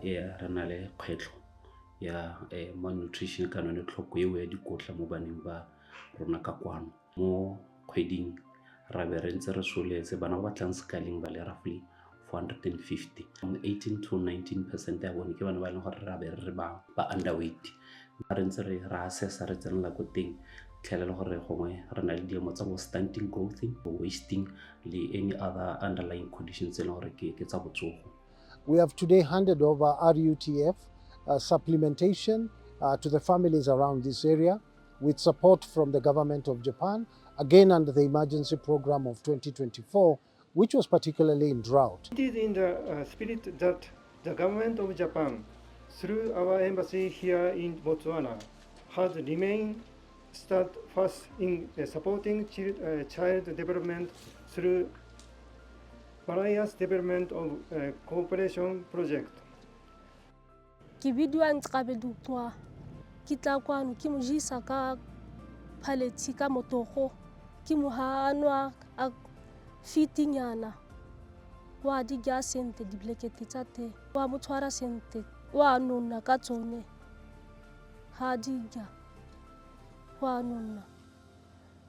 E re na le kgwetlho ya malnutrition kana yone tlhoko eo ya dikotla mo baneng ba rona ka kwano. Mo kgweding ra be re ntse re soletse bana ba ba tlang sekaleng ba le roughly 450. 18 to 19% ya bone ke bana ba e leng gore ra be re re ba underweight. Re ntse re ra assessa, re tsenela ko teng, tlhela le gore gongwe re na le diemo tsa bo stunting growth, wasting le any other underlying conditions tse e leng gore ke tsa botsogo. We have today handed over RUTF supplementation to the families around this area with support from the government of Japan, again under the emergency program of 2024, which was particularly in drought. It is in the spirit that the government of Japan, through our embassy here in Botswana, has remained steadfast in supporting child development through various development of cooperation projects. Ke bidiwa Nqabeduqwa. Ke tla kwano, ke mo jesa ka phaletšhe ka motogo, ke mo ha a nwa a fitinyana wa di ja sentle, diblekete tsa teng wa mo tshwara sentle, wa nona ka tsone ga di ja wa nona.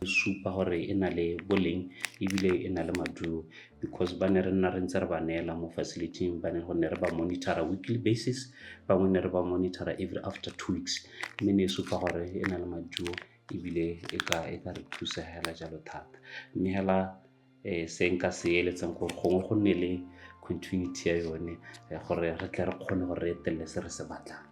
Supa gore e na le boleng ebile e na le maduo, because ba ne re nna re ntse re ba neela mo facility-ing, ba ne go ne re ba monitora weekly basis, bangwe ne re ba monitora every after 2 weeks, mme ne e supa gore e na le maduo ebile e ka re thusa hela jalo thata. Mme hela se nka se eletsang gore gongwe go nne le continuity ya yone, gore re tle re kgone gore re etelele se re se batlang.